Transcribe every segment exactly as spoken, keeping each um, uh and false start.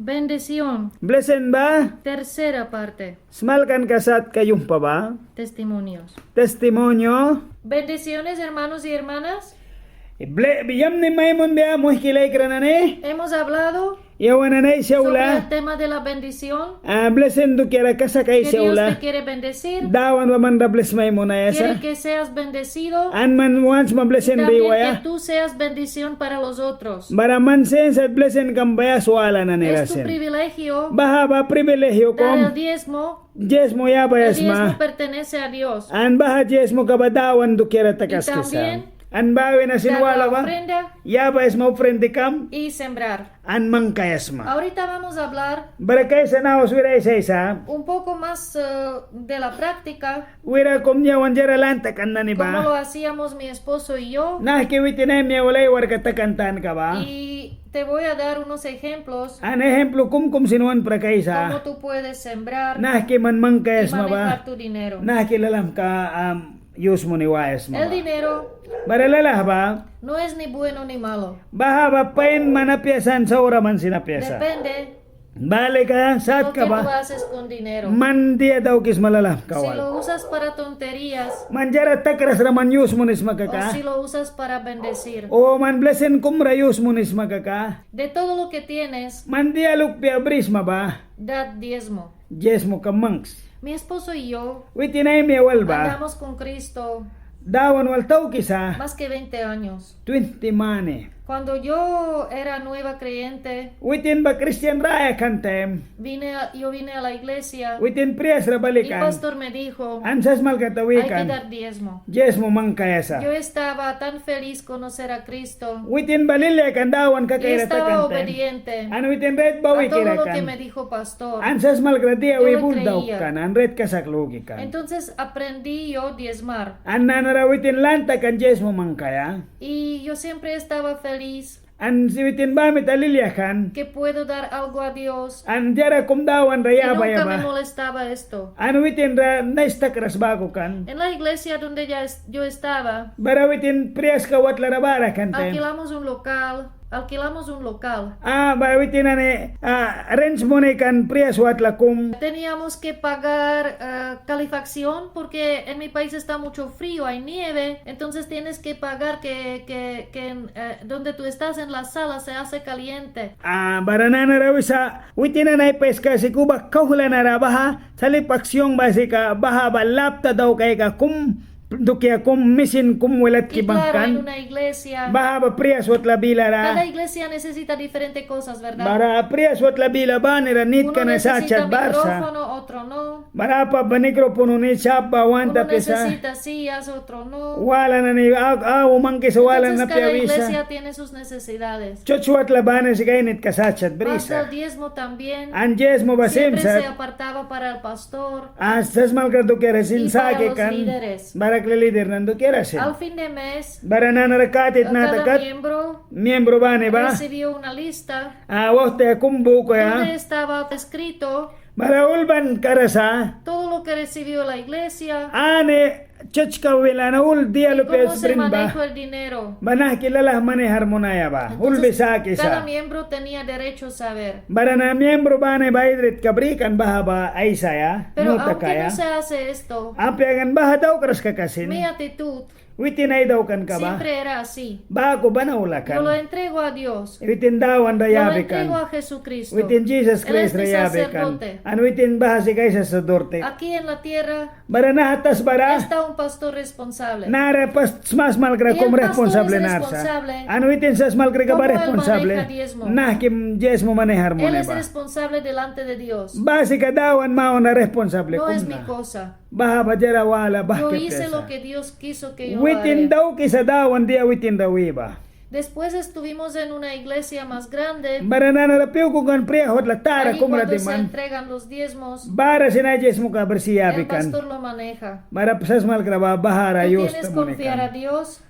Bendición. Blisin ba. Tercera parte. Smalkanka satka yumhpa ba. Testimonios. Testimonio. Bendiciones, hermanos y hermanas. Ble-, yamni mai munbia, muihki laikra nani. Hemos hablado Yawan nani aisi aula. Sobre el tema de la bendición. Ah, blisin dukiara kasak aisi aula. Que Dios te quiere bendecir. Dawan ba man ra blis mai munaia sa. Quiere que seas bendecido. An man want sma blisin ba iwaia. Y también que tú seas bendición para los otros. Bara man sin sat blisinkam ba yas wala nanira sin. Es tu privilegio. Baha ba privilegio kum. Dar el diezmo. Diezmo yabaia sma. El diezmo pertenece a Dios. An baha diezmoka ba Dawan dukiara takaskisa. Y también An baha wina sin wala ba. Dar la ofrenda. Yabaia sma ofrendikam. Y sembrar. An mangkaia sma. Ahorita vamos a hablar Bara kaisa nawas wira aisaisa. Un poco más, eh, de la práctica. Wira kum yawan diara lan takan nani ba. Como lo hacíamos mi esposo y yo. Nahki witin ai maia wal ai warka takan tanka ba. Y te voy a dar unos ejemplos. An ejemplo kum kum sin wan prakaisa. Cómo tú puedes sembrar Nahki man mangkaia sma ba. Y manejar tu dinero. Nahki lalahkam yus muni waia sma ba. El dinero Bara lalah ba. No es ni bueno ni malo. Baha ba pain man apia sa an saura man sin apia sa. Depende Baha lika satka ba. Lo que tú haces con dinero. Man dia daukisma lalahka wal. Si lo usas para tonterías. Man diara takras ra man yus munisma kaka. O si lo usas para bendecir. O man blisin kum ra yus munisma kaka. De todo lo que tienes. Man dia lukpia brisma ba. Dad diezmo. Diezmoka mangks. Mi esposo y yo Witin ai maia wal ba. Andamos con Cristo Dawan wal taukisa. Más que veinte años. Twenty mani. Cuando yo era nueva creyente, Witin ba kristian raya kan taim. Vine a, yo vine a la iglesia. Witin prias ra bali kan. Y pastor me dijo, An sasmalkra ta wi kan. Hay que dar diezmo. Diezmo mangkaia sa. Yo estaba tan feliz conocer a Cristo. Witin ba lilia kan Dawan kakaira takan taim. Y estaba obediente An witin rait bawikira kan. A todo lo que me dijo pastor. An sasmalkra dia wi bul daukan. Yo le creía. An rait kasak luki kan. Entonces aprendí yo diezmar. An nanara witin lan takan diezmo mangkaia. Y yo siempre estaba feliz An witin baha mita lilia kan. Que puedo dar algo a Dios. An diara kum Dawan ra yabaia ba. Y nunca me molestaba esto. An witin ra nais takras baku kan. En la iglesia donde ya es-, yo estaba, Bara witin priaska watlara bara kan taim. Alquilamos un local, alquilamos un local. Ah, bara witin nani, ah, rent muni kan prias watla kum. Teníamos que pagar, ah, calefacción porque en mi país está mucho frío, hay nieve, entonces tienes que pagar que, que, que en, eh, donde tú estás en la sala se hace caliente. Ah, bara nanara wisa, witin nani ai paiska sika uba kauhla nara baha, calefacción ba sika baha ba lapta daukaika kum, dukia kum, misin kum wilatki bangkan. Y claro, en una iglesia, Baha ba prias watla bilara. Cada iglesia necesita diferente cosas, ¿verdad? Bara prias watla bila banira nitka na sat sat bara sa. Uno necesita micrófono, otro no. Bara apa ba nikropono ni sap ba want apia sa. Uno necesita sillas, otro no. Wala nani au, au mangkisa wala nani apia wisa. Entonces, cada iglesia tiene sus necesidades. Chuch watla bani sika ai nitka sat sat brisa. Hasta el diezmo también. An diezmo ba sim sat. Siempre se apartaba para el pastor. An sasmalkra dukiara sin saki kan. Y para los líderes. Bara kli lider nani dukiara sin. Al fin de mes, Bara nanara kati tnata kat. Cada miembro Miembro bani ba. Recibió una lista. Ah, wauhtaya kum bukaia. Donde estaba escrito Bara ulbankara sa. Todo lo que recibió la iglesia. Ani chuchka wina na ul dia lupia brin ba. Y cómo se manejó el dinero. Ba nahki lalah manehar munaia ba. Ulbi sakisa. Entonces, cada miembro tenía derecho a saber. Bara na miembro bani ba ai dritka brikan baha ba aisaia, nu takaia. Pero aunque no se hace esto, Apia kan baha daukras kaka sin. Mi actitud Witin ai daukanka ba. Siempre era así. Baku ban aula kan. Yo lo entrego a Dios. Witin Dawan ra yabi kan. Yo lo entrego a Jesucristo. Witin Jisas Kraist ra yabi kan. Él es mi sacerdote. An witin baha sika ai sacerdote. Aquí en la tierra Bara naha tasbara. Está un pastor responsable. Nara pas-, smasmalkra kum responsable nara sa. Y el pastor es responsable. An witin sasmalkrika ba responsable. Cómo él maneja diezmo. Nahki diezmo manehar muni ba. Él es responsable delante de Dios. Ba sika Dawan mawanra responsable kum na. No es mi cosa. Baha ba diara wala bahki apia sa. Yo hice lo que Dios quiso que yo haré. Witin daukisa Dawan dia witin ra wi ba. Después estuvimos en una iglesia más grande. Bara nanara pyu kum kan prias watla tara kum ra diman. Allí cuando se entregan los diezmos, Bara sin ai diezmoka brisi yabi kan. El pastor lo maneja. Bara sasmalkra ba bahara yus ta muni kan. Tú tienes que confiar a Dios.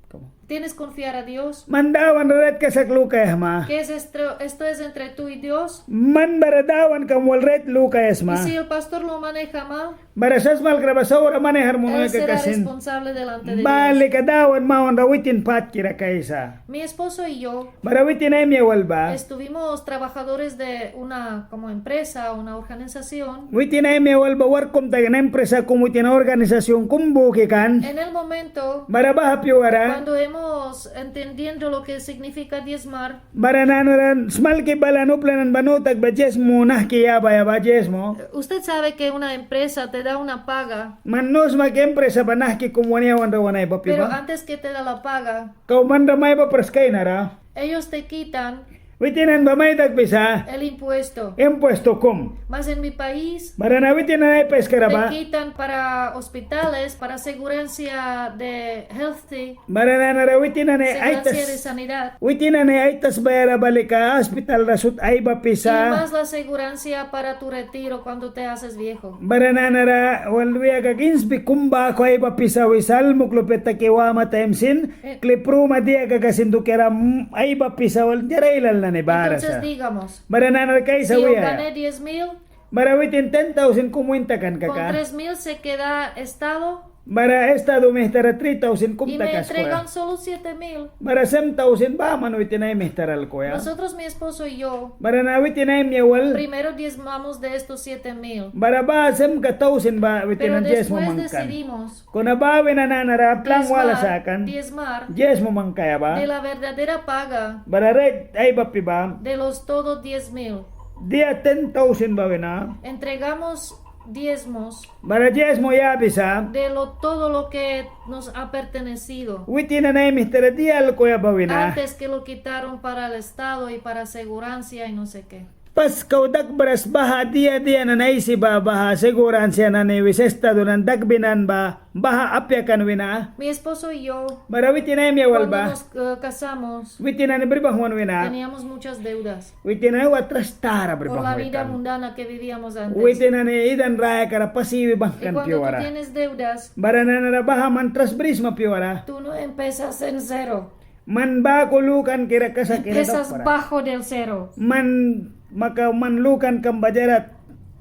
¿Cómo? Tienes que confiar a Dios. Man Dawan ra rait kasak lukaia sma. Que es estro-, esto es entre tú y Dios. Man bara Dawankam wal rait lukaia sma. Y si el pastor lo maneja mal, bara sasmalkra ba saura manejar munaia kaka sin, él será responsable delante de Dios. Ba lika Dawan mawanra witin patkira kaisa. Mi esposo y yo, bara witin ai maia wal ba, estuvimos trabajadores de una como empresa, una organización. Witin ai maia wal ba wark kum taki na empresa kum, witin organización kum buki kan. En el momento, bara baha pyuara, cuando hemos entendiendo lo que significa diezmar, bara nanara smalki balan upla nani ba nu taki ba diezmo nahki yabaia ba, diezmo. Usted sabe que una empresa te da una paga. Man nu sma ki empresa ba nahki kum wan yawan ra wan aibapi ba. Pero antes que te da la paga, kau man ra mai aibapras kainara, ellos te quitan, witin nani ba mai dakbisa, el impuesto. Impuesto kum. Más en mi país, bara na witin nani ai paiskara ba, te quitan para hospitales, para asegurancia de healthy, bara nanara witin nani ai tas, asegurancia de sanidad, witin nani ai tasbaia ra ba lika hospital ra sut aibapisa. Y más la asegurancia para tu retiro cuando te haces viejo. Bara nanara wal wiaka insbi kum baku aibapisa wisa, almuk lupia taki wama taim sin, eh, kli pruma dia kaka sin dukiara, mm, aibapisa wal diara ailal nani bara sa. Entonces digamos, bara nanara kaisa wiaia, si yo gané diez mil, bara witin ten thousand kum win takan kaka, con tres mil se queda estado. Bara estado mihtara three thousand kum takaskwaia. Y me entregan solo siete mil. Bara seven thousand baman witin ai mihtara alkuya. Nosotros, mi esposo y yo, bara na witin ai maia wal, primero diezmamos de estos siete mil. Bara ba seven ka thousand ba witin nani diezmo mangkan. Pero después decidimos, kuna ba wina nanara plan wala sakan, diezmar, diezmo mangkaia ba, de la verdadera paga, bara rait aibapi ba, de los todo diez mil. Dia ten thousand ba wina. Entregamos diezmos, bara diezmo yabisa, de lo, todo lo que nos ha pertenecido, witin nani ai mihtara dia alkuya ba wina. Antes que lo quitaron para el estado y para asegurancia y no sé qué. Pas kau dakbras baha dia dia nani aisi ba, baha asegurancia nani wis estado nani dakbi nani ba, baha apia kan wina. Mi esposo y yo, bara witin ai maia wal ba, cuando nos, eh, casamos, witin nani bri banghwan wina, teníamos muchas deudas. Witin nani wa tras tara bri banghwi kan. Por la vida mundana que vivíamos antes. Witin nani idan rayakara pas iwi bangkan pyuara. Y cuando tú tienes deudas, bara nanara baha man tras brisma pyuara, tú no empiezas en cero. Man baku lukankira kasakkira dakpara. Empiezas bajo del cero. Man maka man lukankam ba diara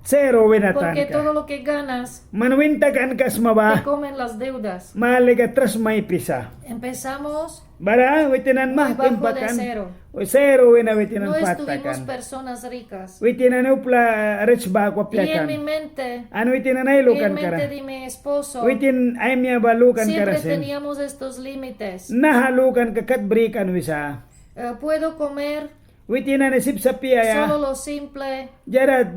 cero wina tanka. Porque todo lo que ganas, man win takanka sma ba, te comen las deudas. Ba lika tras maipisa. Empezamos, bara witin nani mahka impakan, bajo de cero. Cero wina witin nani pat takan. No estuvimos personas ricas. Witin nani upla rich baku apia kan. Y en mi mente, an witin nani ai lukankara, en mente de mi esposo, witin ai maia ba lukankara sin, siempre teníamos estos límites. Naha lukanka kat bri kan wisa. Eh, puedo comer, witin nani sip sa piaia, solo lo simple, diara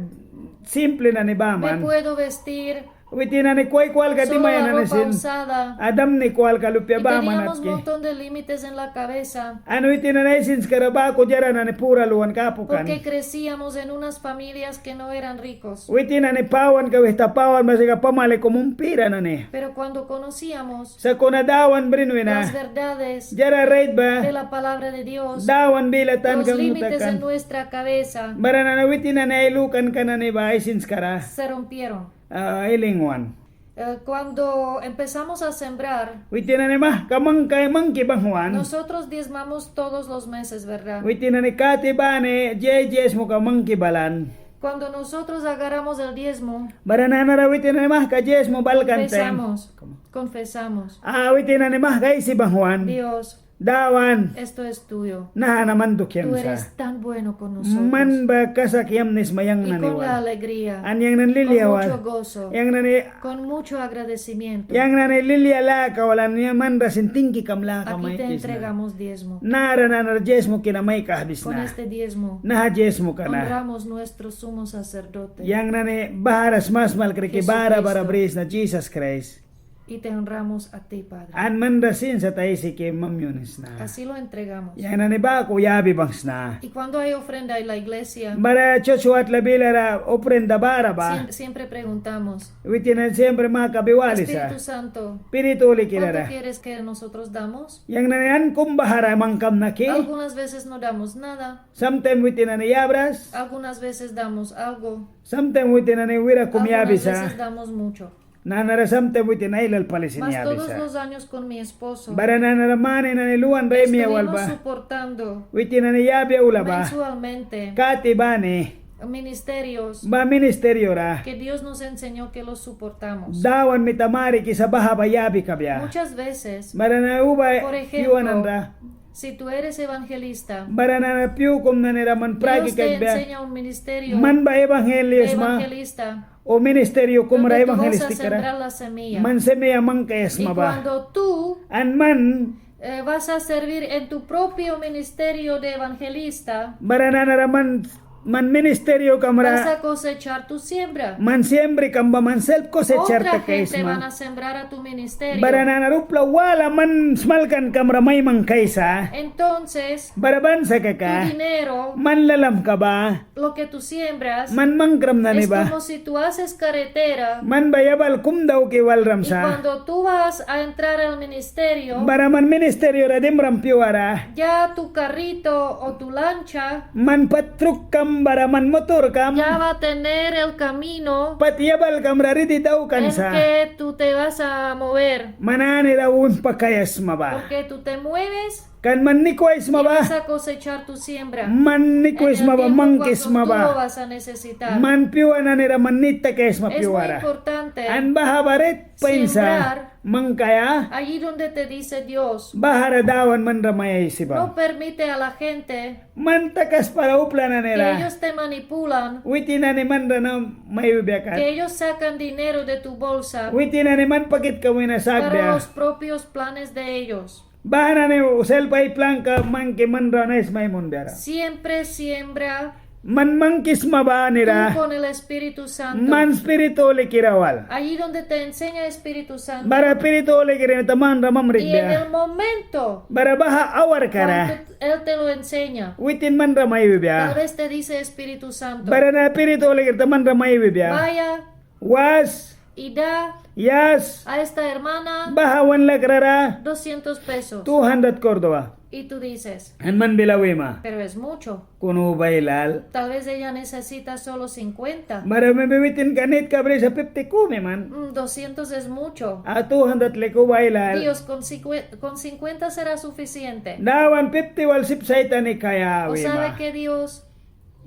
simple nani baman. Me puedo vestir, witin nani kwai kwalka dimaia nani sin, solo la ropa usada, a, damni kwalka lupia baman atki. Y teníamos montón de límites en la cabeza. An witin nani ai sinskara baku diara nani pura luanka apu kan. Porque crecíamos en unas familias que no eran ricos. Witin nani pawanka wihta pawan ba sika pamali kum umpira nani. Pero cuando conocíamos, sakuna Dawan brin wina, las verdades, diara rait ba, de la palabra de Dios, Dawan bila tanka, los límites de nuestra cabeza, bara nani witin nani ai lukanka nani ba ai sinskara, se rompieron. A, ai lingwan. Eh, cuando empezamos a sembrar, witin nani mahka mangkai mangki banghwan. Nosotros diezmamos todos los meses, ¿verdad? Witin nani kati bani dia diezmoka mangki balan. Cuando nosotros agarramos el diezmo, bara nanara witin nani mahka diezmo ba alkan taim, confesamos, confesamos. A, witin nani mahka aisi banghwan. Dios, Dawan, esto es tuyo. Naha na man dukiam sa. Tú eres tan bueno con nosotros. Man ba kasak yamni sma yang nani wal. Y con la alegría, an yang nani lilia wal, con mucho gozo, yang nani, con mucho agradecimiento, yang nani lilia laka wal, an yang man ra sin tingkikam laka maikisna. Aquí te entregamos diezmo. Nara nanara diezmoki na mai kahbisna. Con este diezmo, naha diezmoka na, honramos nuestro sumo sacerdote, yang nani bahara smasmalkriki bara bara brisna, Jisas Kraist. Y te honramos a ti, Padre. An man ra sin sat Aisiki mamyunisna. Así lo entregamos. Yang nani baku yabi banghwisna. Y cuando hay ofrenda en la iglesia, bara chuch watla bilara ofrenda bara ba, siem-, siempre preguntamos, witin nani siempre makabi walisa. Espíritu Santo, Spirit Hulikira ra, ¿cuánto quieres que nosotros damos? Yang nani an kum bahara mangkamna ki? Algunas veces no damos nada. Samtaim witin nani yabras. Algunas veces damos algo. Samtaim witin nani wira kum yabisa. Algunas veces damos mucho. Nanara samtaim witin ailal pali sin yabisa. Mas todos los años con mi esposo. Bara nanara mani nani luan ra ai maia wal ba. Nos estuvimos soportando. Witin nani yabi aula ba. Mensualmente. Kati bani. Ministerios. Ba ministerio ra. Que Dios nos enseñó que los soportamos. Dawan mita marikisa baha ba yabi kabia. Muchas veces. Bara nani uba. Por ejemplo, pyua nani ra. Si tú eres evangelista, bara nani pyu kum nani ra man praki kaikbia. Dios te enseña un ministerio. Man ba evangelio sma. Evangelista. O ministerio kum ra evangelística ra. Donde tú vas a sembrar la semilla. Man semilla mangkaia sma ba. Y cuando tú, an man, eh, vas a servir en tu propio ministerio de evangelista, bara nanara man, man ministerio kam ra, vas a cosechar tu siembra. Man siembrikam ba man selp cosechar takaisma. Otra gente van a sembrar a tu ministerio. Bara nanara upla wala man smalkankam ra mai mangkaisa. Entonces, bara ban sa kaka, tu dinero, man lalamka ba, lo que tú siembras, man mangkram nani ba, es como si tú haces carretera, man ba yabal kum dauki walram sa. Y cuando tú vas a entrar al ministerio, bara man ministerio ra dimram pyuara, ya tu carrito o tu lancha, man pat trukkam bara man motorkam, ya va a tener el camino, pat yabalkam ra ridi daukan sa, en que tú te vas a mover. Man anira wimpa kaia sma ba. Porque tú te mueves. Kan man nikwaisma ba. Y vas a cosechar tu siembra. Man nikwaisma ba, mangkisma ba. En el tiempo cuando tú lo vas a necesitar. Man pyua nani ra man nit takaisma pyuara. Es muy importante. An baha ba rait pain sa. Sembrar. Mangkaia. Allí donde te dice Dios. Bahara Dawan man ra mai aisi ba. No permite a la gente. Man takaskpara upla nani ra. Que ellos te manipulan. Witin nani man ra na mai wibia kat. Que ellos sacan dinero de tu bolsa. Witin nani man pakitka wina sakbia. Para los propios planes de ellos. Baha nani selp ai planka mangki man ra nais mai munbia ra. Siempre siembra. Man mangkisma ba anira. Tú con el Espíritu Santo. Man Spirit Hulikira wal. Allí donde te enseña Espíritu Santo. Bara Spirit Hulikira mita man ra mamrikbia. Y en el momento. Bara baha awarka ra. Cuando Él te lo enseña. Witin man ra mai wibia. Tal vez te dice Espíritu Santo. Bara na Spirit Hulikira mita man ra mai wibia. Vaya. Was. Y da. Yas. A esta hermana. Baha wan lakra ra. Doscientos pesos. Two hundred córdoba. Y tú dices. An man bila wima. Pero es mucho. Kuna ba ailal. Tal vez ella necesita solo cincuenta. Bara maybe witinka nitka brisa fifty kumi man. Mm, doscientos es mucho. A two hundred lika ba ailal. Dios, con cincue-, con cincuenta será suficiente. Dawan fifty wal sip sa aitani kaia wima. O sabe que Dios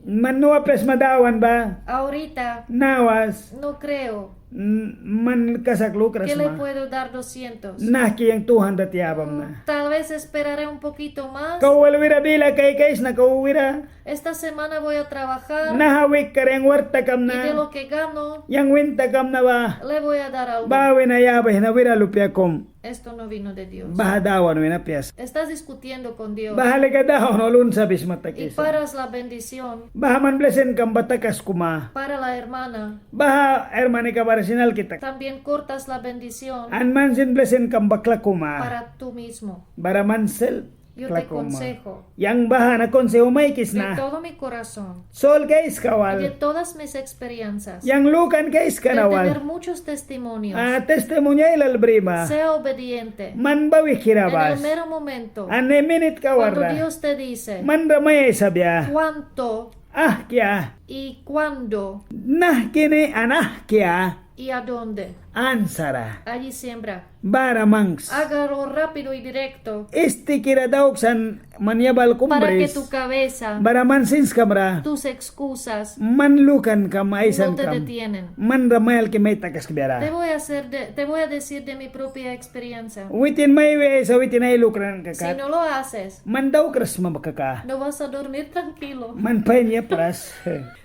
Man nu apia sma Dawan ba. Ahorita. Nawas. No creo. N-, man kasak lukras sma. Que le puedo dar doscientos. Nahki yang two hundred yabamna. Mm, tal vez esperaré un poquito más. Kau wal wira bila kaikaisna kau wira. Esta semana voy a trabajar. Naha wikka ra yang wark takamna. Y de lo que gano, yang win takamna ba. Le voy a dar algo. Baha wina yabaisna wira lupia kum. Esto no vino de Dios. Baha Dawan wina apia sa. Estás discutiendo con Dios. Baha lika Dawan wal unsabisma takisa. Y paras la bendición. Baha man blesinkam ba takaskuma. Para la hermana. Baha hermanika bara sin alki tak. También cortas la bendición. An man sin blesinkam ba klakuma. Para tú mismo. Bara man selp klakuma. Yo te aconsejo. Yang baha na konseho maikisna. De todo mi corazón. Solka aiska wal. Y de todas mis experiencias. Yang lukanka aiska na wal. De tener muchos testimonios. Ah, testimonio ailal brima. Sea obediente. Man bawihkira bas. En el mero momento. An naiwa minitka wal ra. Cuando Dios te dice. Man ra mai aisabia. Cuánto. Ahkia. Y cuándo. Nahki ni an ahkia. ¿Y a dónde? Ansara. Allí siembra. Bara mangks. Hágalo rápido y directo. Istikira dauks an man yabal kum bris. Para que tu cabeza, bara man sinskam ra. Tus excusas, man lukankam, aisankam, no te detienen. Man ra mai alki mai takaskbia ra. Te voy a hacer de, te voy a decir de mi propia experiencia. Witin mai wi aisa witin ai lukranka kat. Si no lo haces, man daukras sma ba kaka. No vas a dormir tranquilo. Man pain yapras.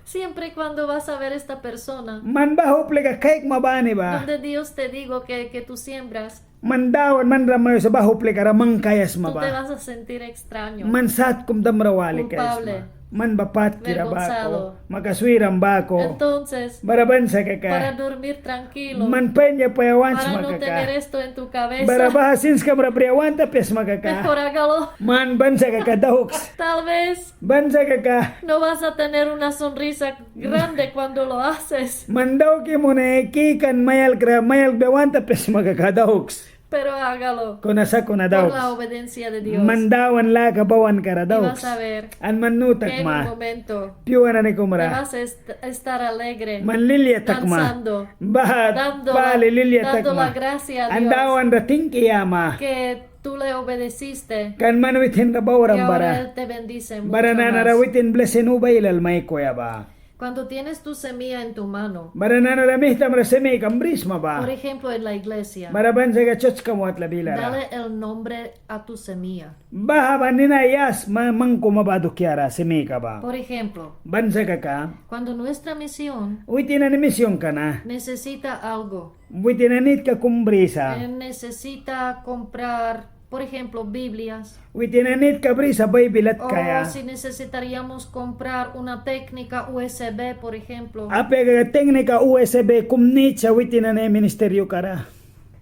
Siempre y cuando vas a ver esta persona. Man baha uplika kaikma bani ba. Donde Dios te digo que, que tú siembras. Man Dawan man ra mai wisa baha uplika ra mangkaia sma ba. Tú te vas a sentir extraño. Man sat kum dahra wali kaisma. Culpable. Man ba patkira baku. Vergonzado. Maka swiram baku. Entonces, bara ban sa kaka. Para dormir tranquilo. Man pain yapaia want sma kaka. Para no tener esto en tu cabeza. Bara baha sinskam ra briaia want apia sma kaka. Mejor hágalo. Man ban sa kaka dauks. Tal vez Ban sa kaka. No vas a tener una sonrisa grande cuando lo haces. Man dauki muni kikan mai alkra, mai alkbia want apia sma kaka dauks. Pero hágalo. Kuna sakuna dauks. Por la obediencia de Dios. Man Dawan laka bawanka ra dauks. Y vas a ver. An man nu takma. Que en un momento. Pyua nani kumra. Te vas a est-, estar alegre. Man lilia takma. Danzando. Baha pali lilia takma. Dando, dando la gracia a Dios. An Dawan ra tingki yama. Que tú le obedeciste. Kan man witin ra bauram bara. Y ahora él te bendice mucho más. Bara nanara witin blisin uba ailal maikuya ba. Cuando tienes tu semilla en tu mano. Bara nanara mihtamra semillakam brisma ba. Por ejemplo, en la iglesia. Bara ban saka serts kam watla bilara. Dale el nombre a tu semilla. Baha ba nina yas ma-, mangkuma ba dukiara semillaka ba. Por ejemplo. Ban saka ka. Cuando nuestra misión. Witin nani misionka na. Necesita algo. Witin nani nitka kum brisa. Eh, necesita comprar, por ejemplo, Biblias. Witin nani nitka brisa Baibil atkaia. O si necesitaríamos comprar una técnica U S B, por ejemplo. Apia kaka técnica U S B kum nit sa witin nani ministerioka ra.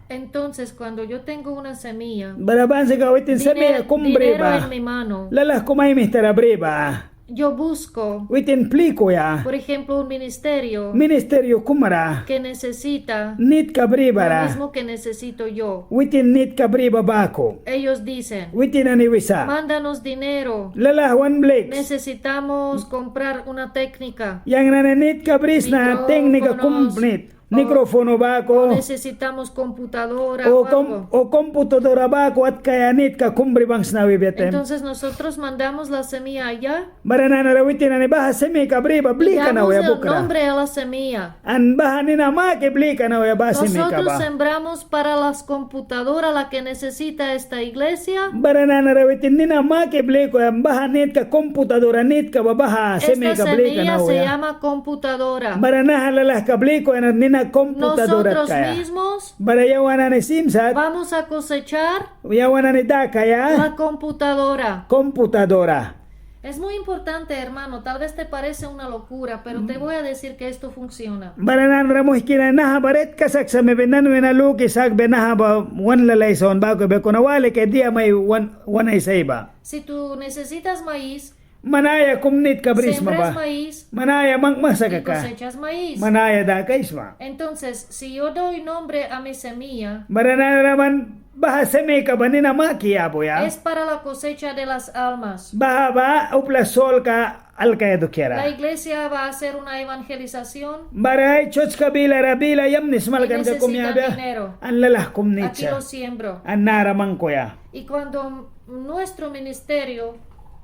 Entonces, cuando yo tengo una semilla, bara ban sika witin semilla kum bri ba. Dinero, dinero en mi mano. Lalah kum ai mihtara bri ba. Yo busco, witin plikuya. Por ejemplo, un ministerio. Ministerio kumra. Que necesita, nitka bri bara. Lo mismo que necesito yo. Witin nitka bri ba baku. Ellos dicen, witin nani wisa. Mándanos dinero. Lalah wan bliks. Necesitamos comprar una técnica. Yang nani nitka brisna técnica kum nit. Micrófonos. Micrófono baku. O necesitamos computadora o algo. O com-, o computadora baku atkaia nitka kum bri banghwisna wibia taim. Entonces nosotros mandamos la semilla allá. Bara nanara witin nani baha semillaka bri ba blikaia na wia bukra. Y damos el nombre a la semilla. An baha nina maki blikaia na wia baha semillaka ba. Nosotros sembramos para las computadoras la que necesita esta iglesia. Bara nanara witin nina maki blikaia baha nitka computadora nitka ba baha semillaka blikaia na wia. Esta semilla se llama computadora. Bara naha lalahka blikaia na nina computadora kaia. Nosotros mismos, bara yawan nani sim sat, vamos a cosechar, yawan nani dakaia, la computadora. Computadora. Es muy importante, hermano. Tal vez te parece una locura, pero te voy a decir que esto funciona. Bara nanara muihki nani, naha ba rait kasak sa, mebi nani wina luki sakbia naha ba wan lalai sa wan baku ba, kuna wali kaia dia mai wan, wan aisai ba. Si tú necesitas maíz, man aya kum nitka brisma ba. Sembras maíz. Man aya mangkma sa kaka. Y cosechas maíz. Man aya dakaisma. Entonces, si yo doy nombre a mi semilla, bara nanara man baha semillaka ba nina maki yabuya. Es para la cosecha de las almas. Baha ba upla solka alkaia dukiara. La iglesia va a hacer una evangelización. Bara ai sertska bilara bila yamni smalkan ka kum yabia. Y necesitan dinero. An lalah kum nit sa. Aquí lo siembro. An nara mangkuya. Y cuando nuestro ministerio,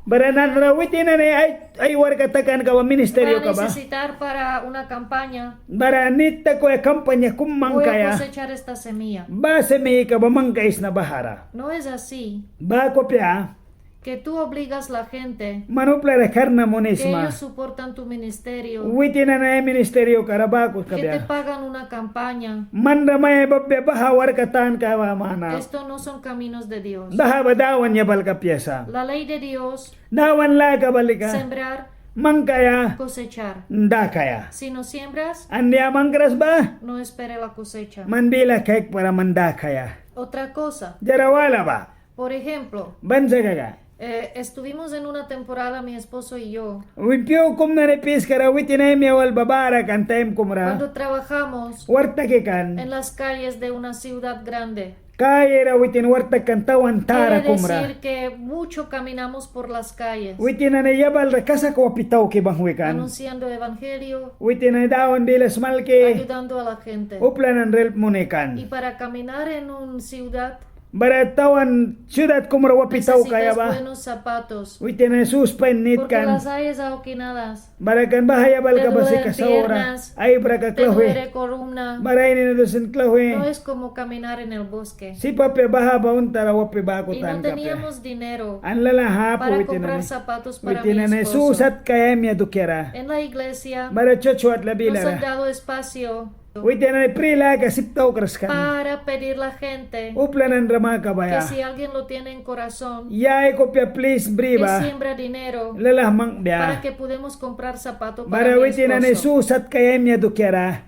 bara nanara witin nani ai, ai warkka takanka ba ministerioka ba, va a necesitar para una campaña, bara nit takuya campaña kum mangkaia, voy a cosechar esta semilla. Ba semillaka ba mangkaisna bahara. No es así. Baku apia. Que tú obligas la gente, man uplara karna munisma, que ellos soportan tu ministerio, witin nani ai ministerioka ra baku kabia. Que te pagan una campaña. Man ra mai aibapbia baha warkka tanka ba mana. Estos no son caminos de Dios. Baha ba Dawan yabalka apia sa. La ley de Dios, Dawan laka ba lika, sembrar, mangkaia, cosechar, dakaia. Si no siembras, an ya mangkras ba, no espere la cosecha. Man bila kaikpara man dakaia. Otra cosa. Diara wala ba. Por ejemplo, ban sa kaka, eh, estuvimos en una temporada, mi esposo y yo, wi pyu kum nani piskara witin ai maia wal ba bara kan taim kumra, cuando trabajamos, wark taki kan, en las calles de una ciudad grande. Calle ra witin wark taki kan tawan tara kumra. Quiere decir que mucho caminamos por las calles. Witin nani yabalra kasak wapi tauki banghwi kan. Anunciando evangelio. Witin nani Dawan bila smalki. Ayudando a la gente. Upla nani ra hilp muni kan. Y para caminar en un ciudad, bara tawan ciudad kumra wapi taukaia ba, necesitas buenos zapatos. Witin nani sus pain nit kan. Porque las calles adoquinadas, bara kan baha yabalka ba sika saura. Te duelen piernas, ai braka klauhwi. Te duele columna. Bara ai nina dusin klauhwi. No es como caminar en el bosque. Sip apia baha ba untara wapi baku tanka apia. Y no teníamos dinero, an lalah apu, para comprar zapatos para mi esposo. Witin nani sus atkaia ai maia dukiara. En la iglesia, bara serts watla bilara, nos han dado espacio, witin nani pri laka sip taukras kan, para pedir la gente, upla nani ra makabaia, que si alguien lo tiene en corazón, ya ai kupia plis bri ba, que siembra dinero, lalah mangkbia, para que podemos comprar zapato para mi esposo. Bara witin nani sus atkaia ai maia dukiara.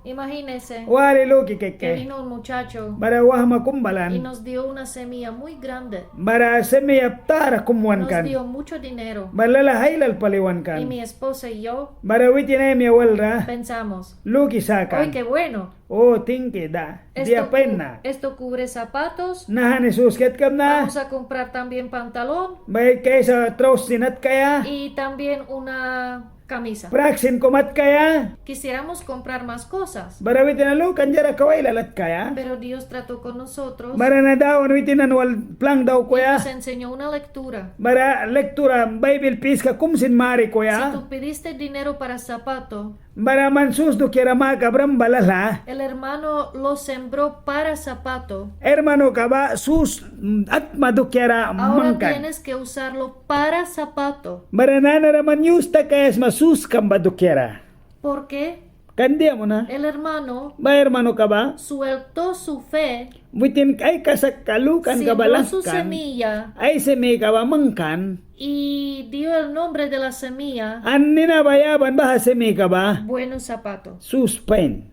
Imagínese Wari luki que kaikke. Vino un muchacho Bara wahma kum balan. Y nos dio una semilla muy grande. Bara semilla tara kum wan kan. Nos dio mucho dinero. Bara lalah ailal pali wan kan. Y mi esposa y yo Bara witin ai maia wal ra. Pensamos, luki sakan. Oy, qué bueno. O, tingki da. Esto dia cu-, pain na. Esto cubre zapatos. Naha ni suski atkamna. Vamos a comprar también pantalón. Ba kaisa traus sin atkaia. Y también una camisa. Prak sin kum atkaia. Quisiéramos comprar más cosas. Bara witin na lukan diara kau ailal atkaia. Pero Dios trató con nosotros. Bara na Dawan witin nani wal plan daukuya. Y nos enseñó una lectura. Bara lectura Baibil piska kum sin marikuya. Si tú pidiste dinero para zapato, Bara man sus dukiara makabram ba lalah. El hermano lo sembró para zapato. Hermanoka ba sus, mm, atma dukiara mangkan. Ahora tienes que usarlo para zapato. Bara nanara man yus takaia sma suskam ba dukiara. ¿Por qué? Kan dia muna. El hermano Ba hermanoka ba sueltó su fe. Witin ai kasakka lukanka ba lahkan. Sembró su semilla. Ai semillaka ba mangkan. Y dio el nombre de la semilla. An nina ba yaban baha semillaka ba. Buen zapato. Sus pain.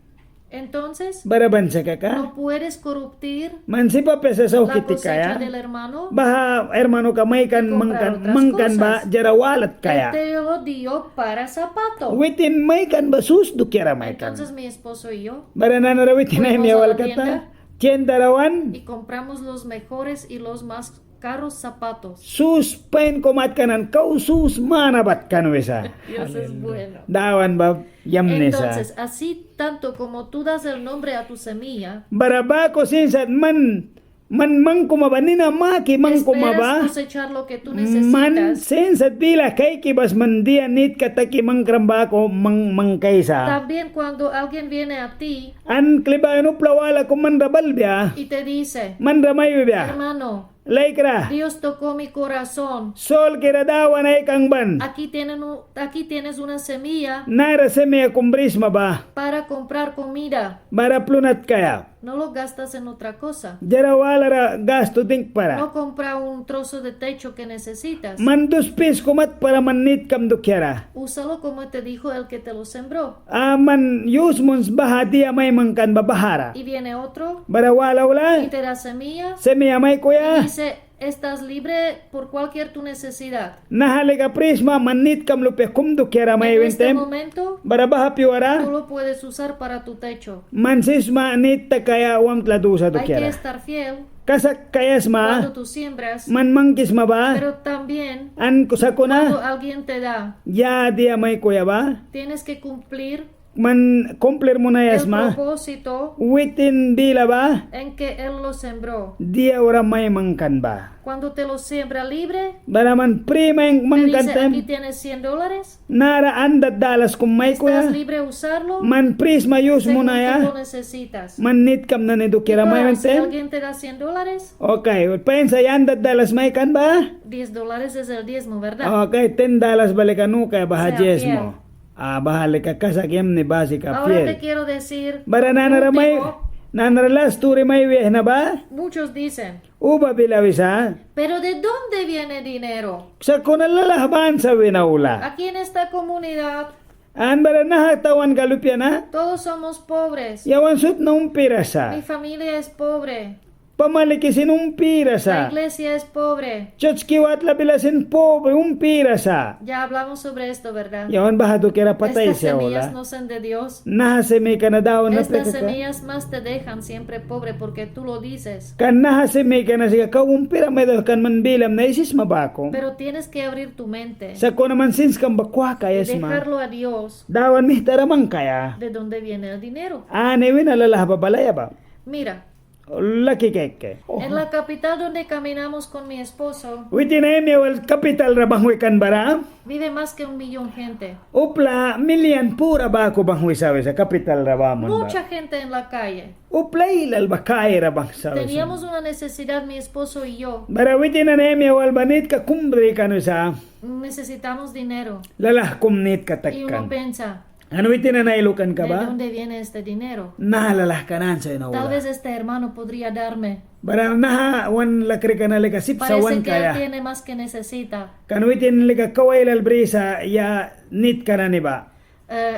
Entonces, Bara ban sa kaka. No puedes corruptir Man sip apia sa sauhki tikaia. La cosecha del hermano. Baha hermanoka maikan Y comprar mangkan, otras mangkan ba cosas. Diara walat kaia. Él te lo dio para zapato. Witin maikan ba sus dukiara maikan. Entonces mi esposo y yo Bara nanara witin ai maia wal kata. Fuimos a la tienda. Tiendara wan. Y compramos los mejores y los más caros zapatos. Sus pain kum atkan an kau sus mana ba atkan wisa. Dios es bueno. Dawan ba yamni sa. Entonces, así tanto como tú das el nombre a tu semilla, Bara baku sin sat man, man mangkuma ba nina maki mangkuma ba. Esperas cosechar lo que tú necesitas. Man sin sat bila kaiki bas man dia nitka taki mangkram baku mang, mangkaisa. También cuando alguien viene a ti An kli ba an upla wala kum manra balbia. Y te dice, Manra mai wibia. Hermano, Laikra. Dios tocó mi corazón. Solkira Dawan ai kangban. Aquí tienen un, aquí tienes una semilla Nara semilla kum brisma ba. Para comprar comida. Bara plun atkaia. No lo gastas en otra cosa. Diara walara gastu dingkpara. No compra un trozo de techo que necesitas. Man dus pis kum atpara man nitkam dukiara. Úsalo como te dijo el que te lo sembró. A man yus muns baha dia mai mangkan ba bahara. Y viene otro. Bara wala aula. Y te da semilla. Semilla maikuya. Y dice, estás libre por cualquier tu necesidad. Naha lika pri sma man nitkam lupia kum dukiara mai win taim. En este momento, Bara baha piuara. Tú lo puedes usar para tu techo. Man sip sma nit takaia wamtla dusa dukiara. Hay que estar fiel. Kasak kaia sma. Cuando tú siembras, Man mangkisma ba. Pero también An ku sakuna. Cuando alguien te da, Ya dia maikuya ba. Tienes que cumplir Man cumplir munaia sma. El propósito Witin bila ba. En que él lo sembró. Dia ra mai mangkan ba. Cuando te lo siembra libre, Bara man pri mai mangkan taim. Te dice, aquí tienes cien dólares. Nara handat dalas kum maikuya. Estás libre usarlo Man pri sma yus munaia. Según tú lo necesitas. Man nitkam nani dukiara mai win taim. Y para, si alguien te da cien dólares, Ok, pain sa handat dalas maikan ba. Diez dólares es el diezmo, ¿verdad? Ok, ten dalas ba lika nu kaia baha diezmo. Sea fiel. A, baha lika kasak yamni ba sika fiel. Ahora te quiero decir, Bara nanara mai, último. Nanara las sturi mai wihna ba. Muchos dicen, Uba bila wisa. Pero ¿de dónde viene dinero? Sakuna lalah ban sa win aula. Aquí en esta comunidad, An bara naha tawanka lupia na. Todos somos pobres. Yawan sut na umpira sa. Mi familia es pobre. Pamaliki sin umpira sa. La iglesia es pobre. Serts ki watla bila sin pobre umpira sa. Ya hablamos sobre esto, ¿verdad? Yawan baha dukiara pat aisi aula. Estas semillas no son de Dios. Naha semillaka na Dawan na apia kaka. Estas semillas más te dejan siempre pobre porque tú lo dices. Kan naha semillaka na sika kau umpira mai daukan man bilam na aisisma baku. Pero tienes que abrir tu mente. Sakuna man sinskam ba kwakaia sma. Y dejarlo a Dios. Dawan mihtara mangkaia. ¿De dónde viene el dinero? Ani wina lalah ba balaia ba. Mira. Laki kaiki. En la capital donde caminamos con mi esposo, Witin ai maia wal kapital ra banghwi kan bara. Vive más que un millón gente. Upla milian pura baku banghwisa wisa kapital ra baman ba. Mucha gente en la calle. Upla ailal ba kaira banghwisa wisa. Teníamos una necesidad, mi esposo y yo. Bara witin nani ai maia wal ba nitka kum bri kan wisa. Necesitamos dinero. Lalah kum nitka takan. Y uno piensa, An witin nani ai lukanka ba. ¿De dónde viene este dinero? Naha lalahka na ansa wina aula. Tal vez este hermano podría darme. Bara naha wan lakrika na lika sip sa wan kaia. Parece que él tiene más que necesita. Kan witin lika kau ailal brisa ya nitka nani ba. Eh,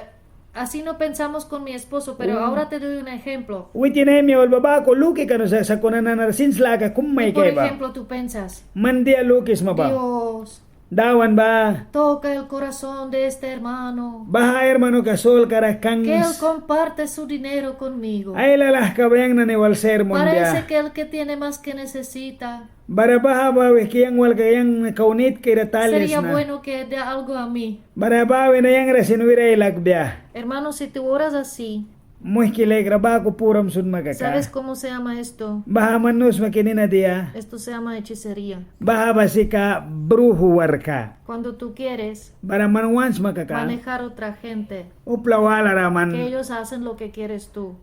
Así no pensamos con mi esposo, pero ahora te doy un ejemplo. Witin ai maia wal ba baku luki kan sa, sakuna nanara sins laka kum mai kaiba. Por ejemplo, tú piensas, man dia lukisma ba. Dios, Dawan ba, toca el corazón de este hermano. Baha hermanoka solka ra kangis. Que él comparte su dinero conmigo. Ai lalahka ba yang nani wal sermon bia. Parece que el que tiene más que necesita. Bara baha ba wihki yang wal ka yang kau nitkira talia sna. Sería bueno que dé algo a mí. Bara ba wina yang ra sin wira ai lakbia. Hermano, si tú oras así, muihki laikra, baku puram sunma kaka. ¿Sabes cómo se llama esto? Baha man nu sma ki nina dia. Esto se llama hechicería. Baha ba sika bruju warka. Cuando tú quieres, bara man want sma kaka, manejar otra gente, upla walara man, que ellos hacen lo que quieres tú.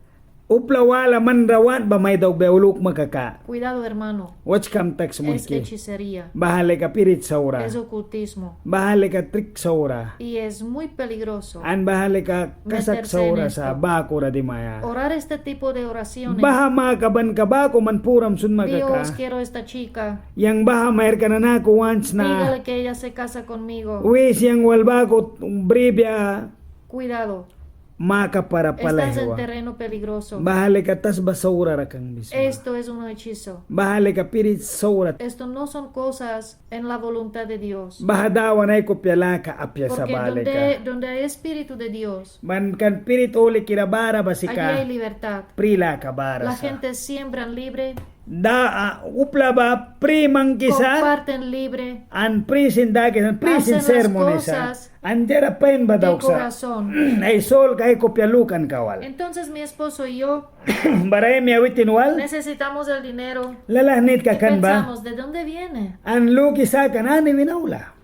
Upla wala man ra want ba mai daukbia lukma kaka. Cuidado, hermano. Wachkam taks, muihki. Es hechicería. Baha lika spirit saura. Es ocultismo. Baha lika trik saura. Y es muy peligroso. An baha lika kasak saura sa, meterse en esto, bakura dimaia. Orar este tipo de oraciones. Baha makabanka baku man puram sunma kaka. Dios, quiero esta chica. Yang baha mairka na naku want sna. Dígale que ella se casa conmigo. Wis yang wal baku bribia. Cuidado. Makapara pali aihwa. Estás en terreno peligroso. Baha lika tasba saura ra kangbisma. Esto es un hechizo. Baha lika spirit saura. Esto no son cosas en la voluntad de Dios. Baha Dawan ai kupia laka apia sa ba lika. Porque donde, donde hay espíritu de Dios, ban kan Spirit Hulikira bara ba sika, allí hay libertad. Pri laka bara sa. La gente siembran libre. Da, a, upla ba pri mangkisa. Comparten libre. An pri sin dakisa, an pri sin sermonisa. Hacen las cosas de corazón. An diara pain ba dauksa. Ai solka ai kupia lukanka wal. Entonces mi esposo y yo, bara ai maia witin wal, necesitamos el dinero. Lalah nitka kan ba. Y pensamos, ¿de dónde viene? An luki sakan ani wina aula.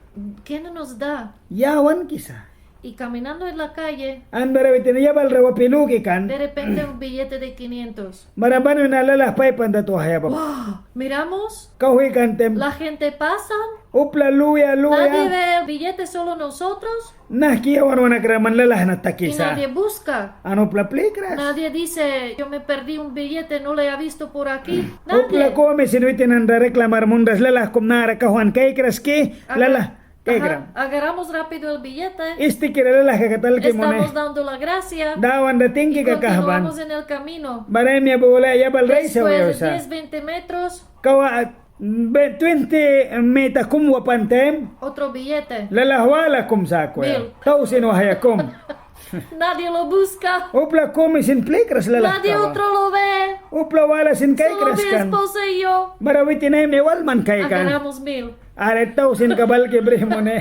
¿Quién nos da? Ya wankisa. Y caminando en la calle, an bara witin yabalra wapi luki kan. De repente un billete de quinientos. Bara ban wina lalah five hundred wahya ba. ¡Wow! Miramos. Kauhwi kan taim. La gente pasan. Upla luya, luya. Nadie ve el billete, solo nosotros. Nahki yawan wan nakra man lalah na takisa. Y nadie busca. An upla plikras. Nadie dice, "Yo me perdí un billete, no lo he visto por aquí." Nadie. Upla kumi sin witin nanra reklamar munras, lalah kum nara kauhwan kaikras ki, lalah. Agarramos rápido el billete. Isti kira lalahka kat alki muni. Estamos dando la gracia. Dawan ra tingki kakahban. Y continuamos en el camino. Bara ai maia ba wala yabalra aisawi sa. Después de diez, veinte metros. Kau, a, twenty mita kum wapan taim. Otro billete. Lalah wala kum sakuna. Mil. Tausin wahya kum. Nadie lo busca. Upla kumi sin plikras lalah kaba. Nadie otro lo ve. Upla wala sin kaikras kan. Solo mi esposo y yo. Bara witin ai maia wal man kaikan. Agarramos mil. Are tausinka ba alki bri muni.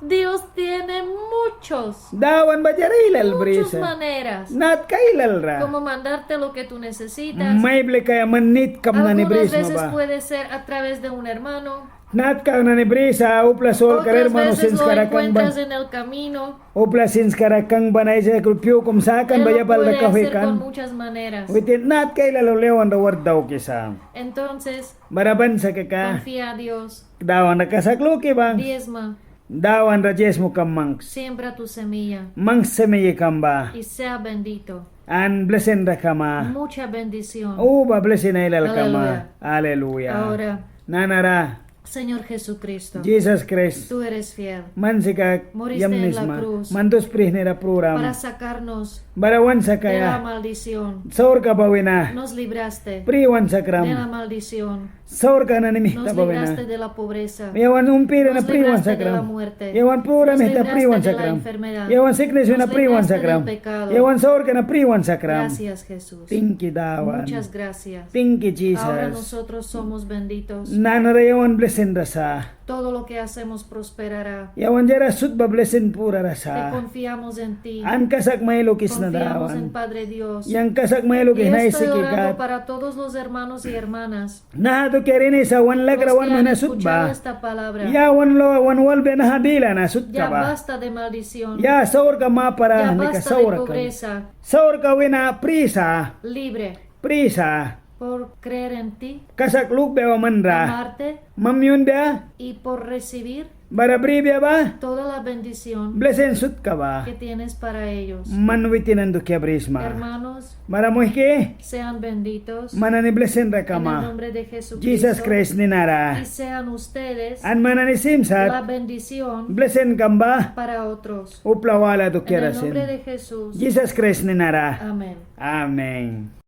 Dios tiene muchos, Dawan ba diara ailal brisa. Muchas maneras. Natka ailal ra. Como mandarte lo que tú necesitas. Mai blikaia man nitkam nani brisma ba. Algunas veces puede ser a través de un hermano. Natka nani brisa, upla solkara hermano sinskara kangban. Otras veces lo encuentras en el camino. Upla sinskara kangban, aisa kru piu kum sakan ba yabalra kauhwi kan. Él lo puede hacer con muchas maneras. Witin natka ailal wal yawan ra wark daukisa. Entonces, bara ban sa kaka, confía a Dios. Dawan ra kasak luki bangs. Diezma. Dawan ra diezmokam mangs. Siembra tu semilla. Mangs semillikam ba. Y sea bendito. An blisin ra kama. Mucha bendición. Uba blisin ailal kama. Aleluya. Aleluya. Ahora, nanara, Señor Jesucristo, Jisas Kraist, tú eres fiel. Man sika yamni sma. Moriste en la cruz. Man dus prihni ra pruram. Para sacarnos, bara wan sakaia, de la maldición. Saurka ba wina. Nos libraste, pri wan sakram, de la maldición. Saurka nani mihta ba wina. Nos libraste de la pobreza. Yawan umpira na pri wan sakram. Nos libraste de la muerte. Yawan pura mihta pri wan sakram. Nos libraste de la enfermedad. Yawan siknis wina pri wan sakram. Nos libraste del pecado. Yawan saurka na pri wan sakram. Gracias, Jesús. Tingki Dawan. Muchas gracias. Tingki Jisas. Ahora nosotros somos benditos. Nanara yawan blisin ra sa. Todo lo que hacemos prosperará. Yawan diara sut ba blisin purara sa. Te confiamos en ti. An kasak mai lukisna Dawan. Confiamos en Padre Dios. Yang kasak mai lukisna Aisiki Gad. Y estoy orando para todos los hermanos y hermanas. Naha dukiara ini sa wan lakra wan muihni sut ba. Los que han escuchado esta palabra. Ya wan lo, wan walbia naha bila na sutka ba. Ya basta de maldición. Ya saurka mapara nika saura kan. Ya basta de pobreza. Saurka wina pri sa. Libre. Pri sa. Por creer en ti. Kasak lukbia ba man ra. Amarte. Man mayunbia. Y por recibir. Bara bribia ba. Toda la bendición. Blisin sutka ba. Que tienes para ellos. Man witin nani dukia brisma. Hermanos. Bara muihki. Sean benditos. Man nani blisin ra kama. En el nombre de Jesucristo. Jisas Kraist nina ra. Y sean ustedes. An man nani sim sat. La bendición. Blisinkam ba. Para otros. Upla wala dukiara sin. En el nombre de Jesús. Jisas Kraist nina ra. Amén. Amén.